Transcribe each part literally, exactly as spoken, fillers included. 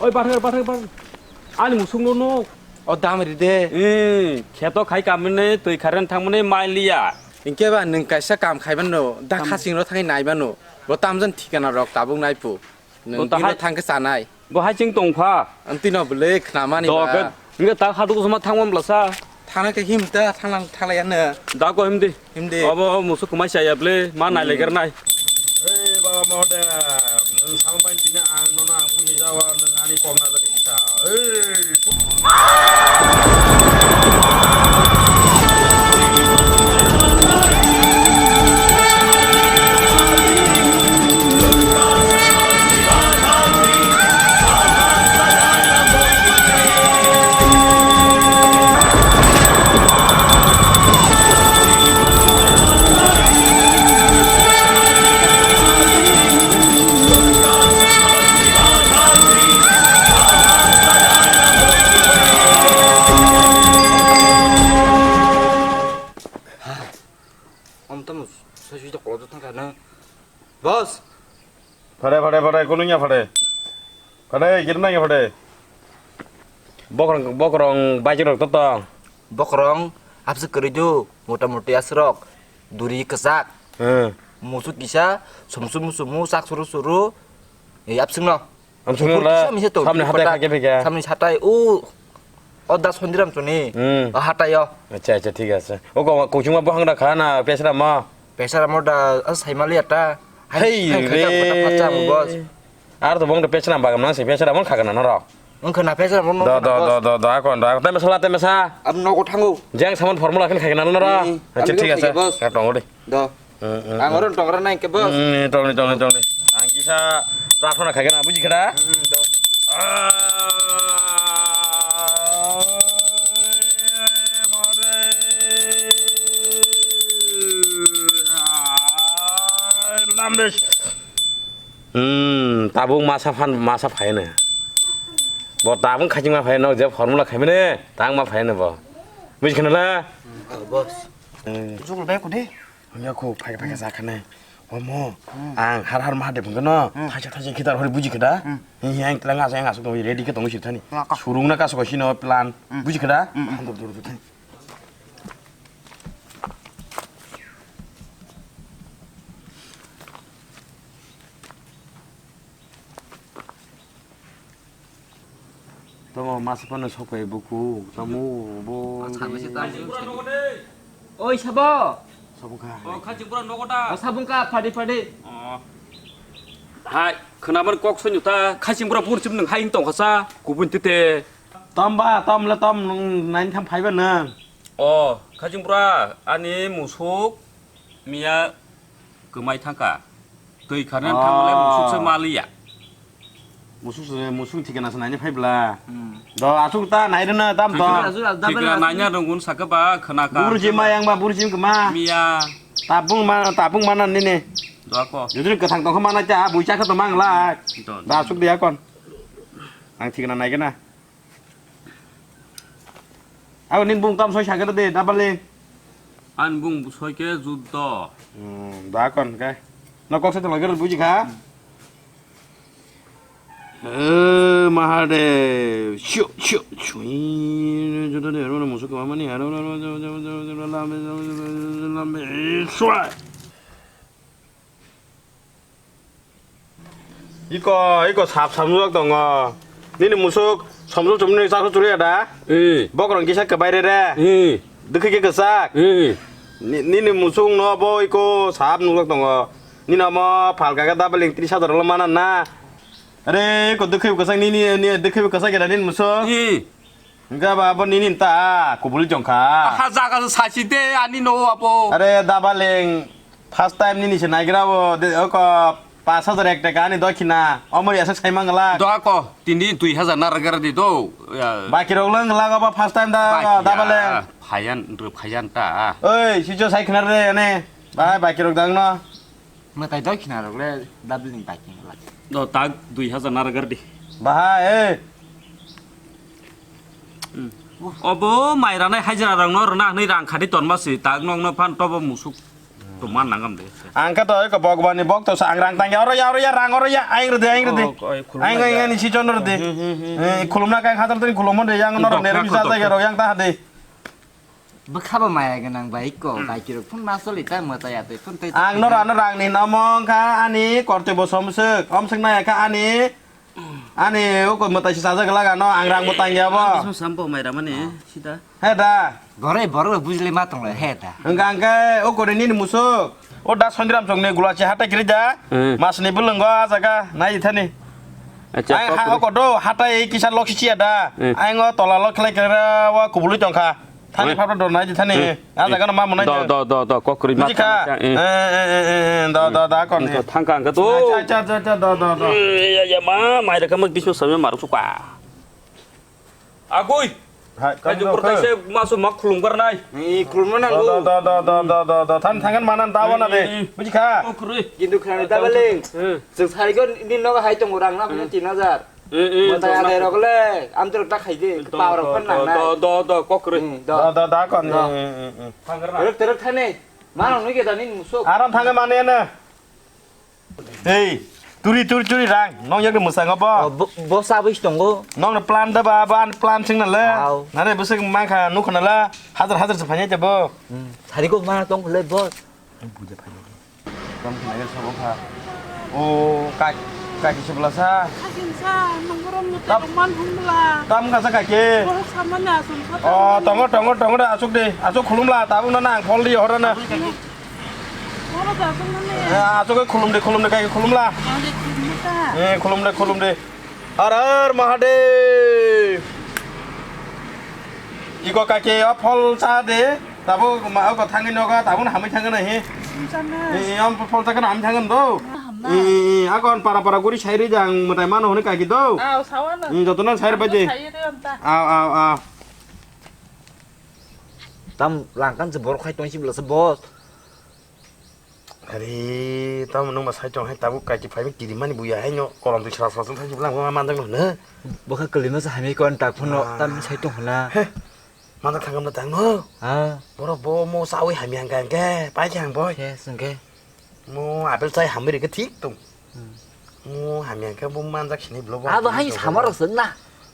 Oi, bathar, bathar, bathar. Ani musuk no no. O dam ri de. Eh, kheto khai kamne twi kharen thangmani mai liya. Inke ba nwng kaisa kam khai mano, da khasing ro thangwi nai mano. Bo tamjan thikana rok tabuk nai pu. Nwng bino thangkhe chanai. Bo hai ching tongkha. Antino bwle khnamani ba. Doke, inge ta khaduk sma thangma blasa. Thangna khe himta thanglang thanglaiya no. Da ko himdi. Himdi. Obo musuk kwmai chaya ble ma nai leger nai. Ei baba Mahadev, nwng samung bai tini ang nono ang puni jawa nwng ani kok na jadi kita. Ei. Om tamo soi soi kolok thang kana. Boss. Phade, phade, phade, kununya phade. Phade, girna ya phade. Bokrong, bokrong, bajirok to tong. Bokrong, abse kwrwi do, mota moti asrok, duri kwchak. Hmm. Musuk kisa, sumsu musumu, sak suru suru, e absing no. Amsukno la, samni hatai phage phage. Samni hatai, o, o da Sondiram chuni, hmm, o hatai o. Acha, acha, thik ase. O ko, kochungma bohang da kha na, pesra ma? Pesra mo da, o saimali ata. Hai, hai, hai, re. Ar to bong da pesra bagam nang se, pesra mon khagana na ro. Wngkha na pesra mon. Da, da, da, da, da, kon, da, temesa la, temesa. Ab nogo thango. Jeng samon formula khin khagana na ro. Hmm. Acha, thik ase. Ka tongo de. Do. Hmm, hmm, ang oro tongra nai ke boss. Hmm, tongni, tongni, tongni. Ang kisa prarthana khaikhe na, buji khe da? Hmm, do. Hmm, tabuk masa phan, masa phaino. Bo tabuk khachingma phaino, je formula khaimani, tangma phaino bo. Buji khe na la? Hmm, oh, boss. Hmm. Jugul bai kudi? Wngya kho, phai phai sa khane. Omo, hmm, ang har har Mahadev wngkha no, hmm, thaisa thaisa khitar hori buji khe da? Hmm. Hi hi ang tlang asa ang asa tong ready khe tong sir thani. Laka. Surung na kaso sino plan. Hmm. Buji khe da? Hmm, hmm. Handur dur dur thani. Tamo masa phano sok phai buku, tamo bo. Oi, sabo. Sabung kha. O, khaching pura nogo da. O, sabung kha, phadi, phadi. O. Hai, khwnaban kok soi ta, khaching pura burchim nwng hai tong khasa, kubun tete. Tom ba, tom le tom, nwng nine tham phaiba nwng. O, khaching pura, ani musuk, miya kwmai thangkha. Twi kharnani thangmale musuk se maliya. Musuk se, musuk thikana se naina phai bla. Hmm. Do asuk ta nai rwna tam to. Thikana, thikana naina rwngun sakha ba khwna kha. Burji ma yang ba burji ma. Miya. Tabung ma, tabung mana nini. Do ako. Judri kwthang tongkha mana cha, bui cha kha to mang la. Do, do. Da asuk dia kon. Ang thikana nai gana. Abo nini bung tam soi sakhe de, dabaling. Ani bung soi khe juddo. Hmm, da kon khe. No kok se tongla gero buji kha. Hmm. Eh, Mahadev. Shu, shu, shu. Juddo de, aro musuk mani, aro, aro, aro, aro, aro, aro, lambe, lambe, lambe, lambe, lambe, lambe, lambe, lambe, lambe. Iko, iko sap sap nujak tongo. Nini musuk somjol chumni chaksa churiya da? Eh. Bokrong kisa kwbai re re. Eh. Dwkhwi khe kwchak. Eh. Ni-, nini musuk no bo iko sap nujak tongo. Nini omo phalka khe dabaling tris hajar lo mana na. Are, iko dwkhwi kwchak nini, ni dwkhwi kwchak ya da nini musuk? Eh. Hingke ba abo nini ta kubul jongkha. Aha jaga se sachi de ani no abo. Are dabaleng first time nini se naigra bo de oko pash hajar ek taka ani dokhina. Omo ya se sai mangla. Do ako tini dui hajar na ragar di do. Ya. Baki rok leng laga ba first time da dabaleng. Phayan ru phayan ta. Oi, sijo sai khna re ane. Bai baki rok dang no. Mwtai doi khina rok le dabaleng bai khe la. Do tak dui hajar na rwgar di. Baha, eh. Hmm. Obo mai ranai hajira rok no rwna hwnwi rang khadi tonma si tak nokno phan tobo musuk. Man nangam de. Ang khe to eko Bhagwan ni bok to sa ang rang tangya oro ya oro ya rang oro ya aing rwdi aing rwdi. Oh, oh, khulumna Aing aing ya. Ani si chon rwdi. Hmm, hmm, hmm, Eh, hmm. Khulumna kai khatar tani khulumon de yang no Dok, rang ne dak, bisa dok, jaga dok. Rok yang ta hade. Bwkha bo maya gwnang bai ko, Hmm. bai kirok phun ma soli ta mwtai atwi phun tei Ang no rano rang ni nomo wngkha ani kortoi bo somswk. Omswk nai kha ani ani oko mwtai si sajak laga no ang rang bo tangya bo. Bismo sampo mai ramani sida. He da. Borok borok bujle ma tong le he da. Hwnkha hwnkhe o kori nini musuk. O da Sondiram chokni gulachi hatai kiri da. Hmm. Masni bwlwngo a jaga nai thani. Acha, Ai ha kokri. O kodo hatai kisa loksi chiya da. Hmm. Ai ngo tola lo khlai kira wa kubului tongkha. Thani Hmm. phapra dor nai thani. Hmm. A jaga no ma monai. Do, do, do, do, kokri ma Buji kha? thangkha, eh. Eh, eh, eh, eh, eh, do, do, da kon. Thangkha hwnkhe to. Acha, acha, acha, acha, do, do, do. Eh, ya, ya, ma, mai rwkha ma bismo samya maruk sukha. Agoi. Hai, Kaiju tamo borok khe? Taisa maso ma khulum garnai. Ni khulumno Do, nango. do, do, do, do, do, do, do. Than thangan manan ta wana de. Eh, eh. Buji kha? Oh, khurui. Kintu khani ta bale. Eh. Jwng sari go ni nogo hai tongo rang na phani tin hajar. Eh, eh, Mata do, ada do. Rok le, am turok ta khai de. Do, Power do, of fun do, nang na. Do, do, do, kok khurui. Hmm, do. Do, do, da kon. Do. Eh, eh, eh, eh. Thang garna. Teruk teruk thani. Mano nui ke dani musuk. Aram thangan mane na. Hei, turi, turi, turi, rang. Nong yakni mwsang o bo? Oh, bo, bo sabis tongo. Nong ni plan da ba, ba, an plan sing na le. Au. Nare bwswk mangkha, nukha na la. Hajar, hajar se phanya te bo. Hmm, sari ko mana tong le, boss. Buja phanya. Tam khna ya sabo kha. O, kai, kai kisi bla sa. Akin sa, nang borom mo Tap. Te man hum bla. Tam ka sa kai ke. Borom sa man na sum sa. Oh, tongo, tongo, tongo da, asuk de. Asuk khulum la, tabuk na nang, phol di, hora na. Oro da sung mane. Eh, asuk khulum de, khulum de, kai khulum la. Ang de khulum ta. Eh, khulum de, khulum de. Har Har Mahadev. Iko kake o phol cha de. Tabo ma o thangwi noga, tabo hamwi thangna he. Sana. Eh, eh, am phol cha kana hamwi thangna do. Hamna. Eh, eh, eh, akon para para guri sai ri jang, mwtai mano hone kaki do. Aw, sawana. Eh, jotono sai ri baje. Sai ri anta. Aw, aw, aw. Tam langkan se borok khai tong sibla se boss. Ari, tamo nung ba sai tong hai tabuk kaiki phai kiri mani buya hai no kolom twi sra sra sung thang sibla ma manjak no hne. Bokha kwlwima se hamya kon tak phano Ah. Tam sai tong hna. He, manjak thangam na tang no. Ah. Borok bo mo sawi hamya hangka hangke, pai khe hang boy. Yes, hangke. Mo apple chai hamri ke thik tong. Hmm. Mo hamya khe bo manjak sini blo bo. Abo hai hamya samarok song na.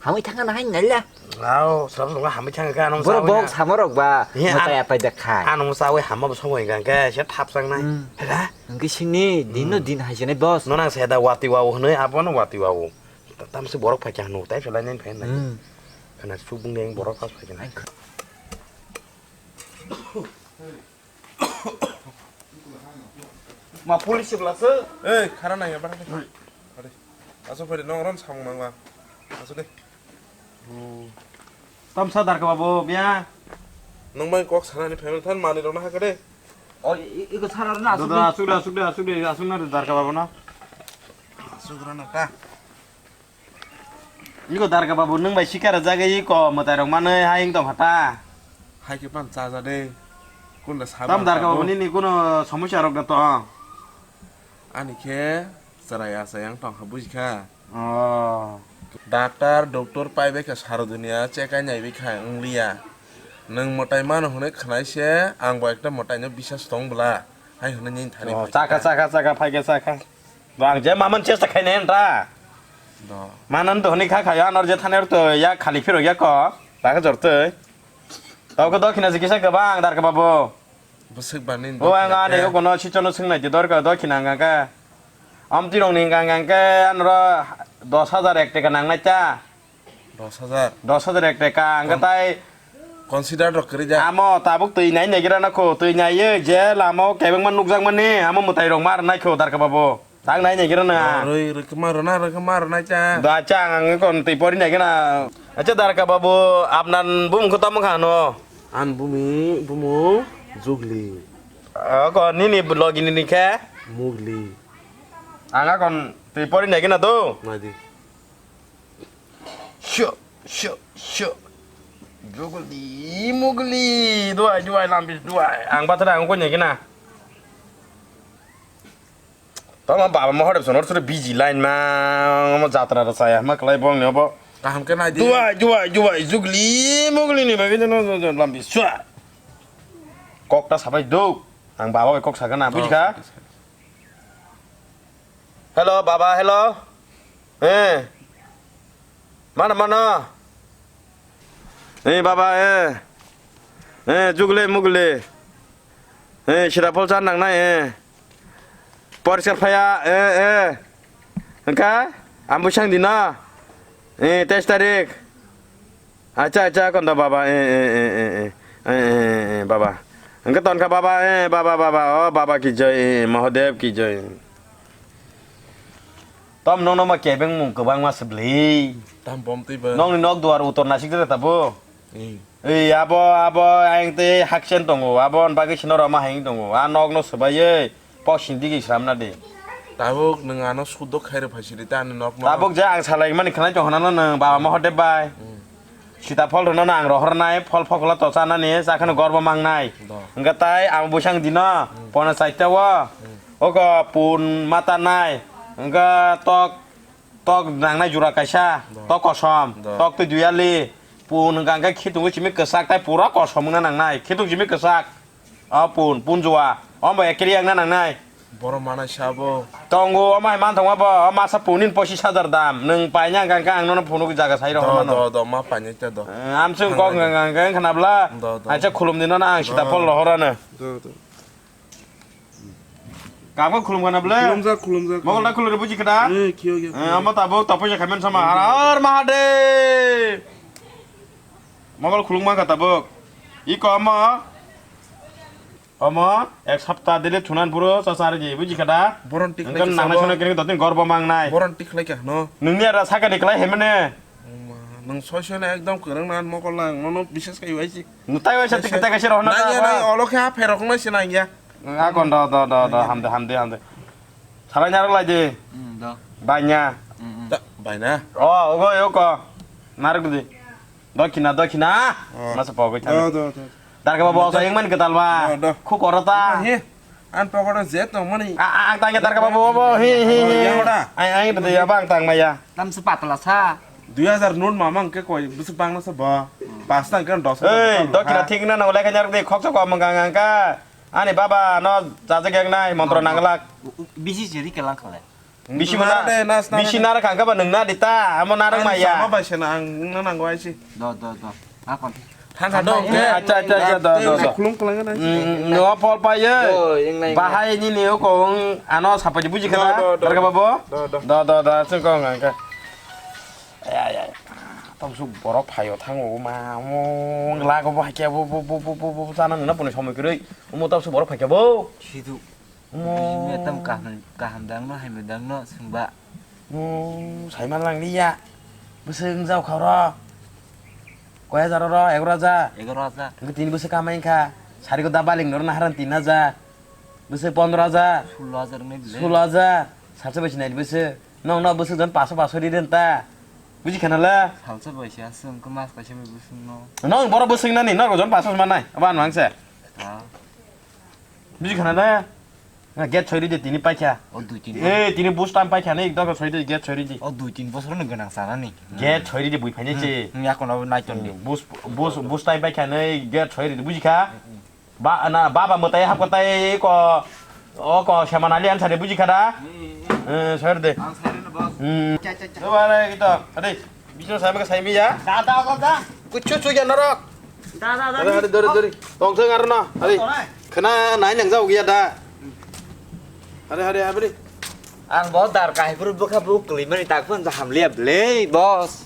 Hamwi thangna hai naila. Ao, srap srap hamwi thangka ano. Boro bok samarok ba. He, mata an-, apai jak khai. Ano sawi hamma bo somoi gangke se thap sang nai. Hmm. Hela. Hingke sini din no Hmm. Din hai sini boss. No nang se da wati wa hwnoi abo no wati wa. Tam se borok phai kya no tai phelai nai phai nai. Hmm. Khana subung deng borok phai kya. Ai kh- Ma police bla se. Ei, khara nang ya, bang. Are. Aso phai de, nong rom samung nang ba. Aso de. Tamsa darka babu, biya. Nong bai kok sana ni family than mani rona ha kade. O, i-, i-, iko sana rona asuk de. Asuk de, asuk de, asuk de, asuk na darka babu na. Asuk rona ta. Iko darka babu nwng bai sikara jaga iko mwtai rok manwi hayung tong hata. Hai khe pan cha ja de. Kun da sa Tam ba darka ta babu bo. Nini kuno somosya rok da tong? Ani khe chwrai achai yang tong kha buji kha. Oh. Doctor, doctor pai bai kha saro dunia chekai nai bai kha wng liya. Nwng mwtai mano hwnwi khnai se ang bo ekta mwtai no bisas tong bwla. Hai hwnwi nini thani Oh, phai chakha, kha. Chakha, chakha, phai khe chakha. Bo ang je maman chesta khainai nta. Do. Manan to hwnwi kha khayo, anor je thanai to ya khali phirok ya ko. Ta khe jor twi. Tau khe dokhina se kisa kwbang darka babu. Bwswk bani O ang dokhina ani khe. Kono sichono swngnai di dorka dokhina ang khe. Amtwi rokni ang khe anoro dos hajar ek teka nangnai ta. Dos hajar. Dos hajar ek teka, ang Kon-, tai consider rok kwrwi ja. Amo tabuk twi nai naigira na kho, twi naiye je lama o kebengma nukjakmani, amo mwtai rok ma rwnai kho darka babu. Tak nai naigira na. Rwi, rwi, kwma rwna, rwi, kwma rwnai cha. Da cha ang, ang kon twi pori naigina. Acha darka babu, apnan bumung kho tamo kha no? An bumi, bumung Jugli. O kon nini logi nini khe? Mugli. Ang kon twi pori naigina do. Nadi. Sho, sho, sho. Jugli, mugli, duai, duai, lambis, duai. Ang bathara ang konyaki na. Tama baba mo horep sonor sore busy line ma, mo jatra ra saya, ma klai bong ne bo. Kaham ke nai di. Duai, duai, duai, jugli, mugli ni bagi no, no, no, lambis, sua. Kok ta sabai do. Ang baba bai kok sakha na, bujikha? Hello, baba, hello. Eh. Mano, mano. Eh, baba, eh. Eh, jugle, mugle. Eh, sira phol chan nang nai, eh. Poriskar phaya, eh, eh. Hwnkha, ang bwsang dino. Eh, teis tarik. Acha, acha, kondo baba, eh, eh, baba. Hwnkhe tonkha baba, eh, baba, baba, oh, baba ki joi, eh, Mahadev ki joi. Tom nokno ma kebeng mung kwbangma se bwlwi. Tam bom twi ba. Nokni nok duar utor nasik jera tabo. Ei. Ei, abo, abo, ayang tei hakchen tongo, abo ni bagwi sino roma hayung tongo. A nokno swbaiwi. Pok sing digi sramna di. Tabuk nwng ano sudo khairok phaisidi ta ani nokno. Tabuk je ang salai mani khwnai tong hwnano nwng baba Mahadev bai. Hmm. Sita phol rwno ang rohornai, phol phokla to chanani, chakhano gorbo mangnai. Do. Hwnkhe tai ang bwsang dino, hmm, pono chaita o, hmm, oko pun mata nai, hwnkhe tok, tok nangnai jura kaisa, do, tok kosom, do, tok twi duyali, pun hwnkha hwnkhe khitung simi kwchak tai pura kosom wngna nangnai, khitung simi kwchak. O pun, pun jua. O bo ekri yang na nang nai. Borok mana sabo. Tongo, o mai man thangma bo, o masa punin pochis hajar dam. Nwng paina hwnkha hwnkha ang nono phunuk jaga sai rohor mano. Do, do, ma paina ta do. Eh, amswng kok hwnkha hwnkha khna bla. Do, do. Acha khulum dino na ang sita phol rohor ano. Do, do. Kabo khulum khna bla. Khulumjak, khulumjak. Mogol da khulur buji khada. Eh, kiyo, kiyo. Eh, amo tabuk tapoja khamen sama. Har Har Mahadev. Mogol khulung ma kha tabuk. Iko amo. Omo, ek sapta dile thunan puro chachar di, buji kha da? Boron tik hwnkhe lai khe nangna sabo. Sano kiri dotin gorbo mangnai. Boron tik lai khe hwno. Nungni ara sakani klai hemene. Oma, nung soi soi na ekdom kwrwng na mokol na, nono bises kai waisi. Nutai waisa tik tak kaisa rohna nang ya, da nang ba. Olo khe ha pherok nai se nang ya. A kon do, do, do, do, hamde, hamde, hamde. Salai narok lai di. Hmm, do. Banya. Hmm, hmm. Da, baina. O, ogo, oko. Narok di. Dokhina, dokhina. Oh. Masa pogwi thang. Do, do, do. Darka babu, oso yang man ketal ba. Do, do. Khu koro ta. He. An pokoro je tong mani. A, a, ang tangya darka babu, babu. He, he, he. Oh, ya, ora. Ai, ai, de ya bang tang maya. Tam se patla sa. Dui hajar note mama ang ke koi, bisi bang na sa ba. Pas tang kan dos. Ei, dokhina thik na na ulai kanyar de khok chok mangga ngangka. Ani baba no jajak yang nai, montro nanglak. Bisi jeri kelang khalai. Bisi mana? Nara de, nas, nara de. Bisi nara kangka ba nung na dita, amo nara maya. Sama bai sena ang nung na nanggo aisi. Do, do, do. Akon. Thangka do, ang ke. Acha, acha, acha, do, do, do. Khulung khulung na. Mm, no pol pa ye. Do, yang nai. Bahai ni ni ko ang ano sapa ji buji kata. Do, do, do. Darga babo. Do, do. Do, do, do, sung ko ngangka. Ya, ya. Tam su borok phaio thango ma, mo lago bo hakya bo, bo, sana nuna puni somoi kwrwi. Mo tam su borok phakya bo. Sidu. Mo. Bini tam kaham, kaham dang no, haima dang no, sungba. Mo, saiman lang liya. Bwswk wng jao kha oro. Koi hajar oro, egaro hajar. Egaro hajar. Hwnkhe tini bwswk kamai wngkha. Sari ko da baling noro naharan tin hajar. Bwswk pondro hajar. Sulo hajar wngwi bwle. Sulo hajar. Salsa bai sinai bwswk. Nong no bwswk jon paso paso ri den ta. Buji khana le? Salsa bai se aswk wngkha mas kaisa bai bwswk no. Nong boro bwswk nani, nong jon paso manai. Abo ano ang se. Ta. Biji khana na? Na gate soi ridi tini paikha. O dui tin. Eh, tini bus time paikha ni, dok soi ridi gate soi ridi. O dui tin bosor no gwnang sana ni. Gate soi ridi bui phaini chi. Hmm, ya kono nai ton di. Hmm, bus, bus, bus time paikha ni gate soi ridi buji kha. Hmm, hmm. Ba, na, baba mwtai hap kwtai ko, o ko seman ali ansari buji kha da? Hmm, hmm, hmm. Eh, soi ridi. Ang soi ridi boss. Hmm. Cha, cha, cha. Coba na kita. Ade. Bisno sai maka sai miya. Da, da, da, da. Kuchu chu ya norok. Da, da, da. Hari, hari, dori, dori. Tong thang arno. Hari. Tong, eh. Khana nai nang jao giya da. Hari, hari, abri. Ang bo dar kai bru bukha bu kli mani tak pun jaham liya ble, boss.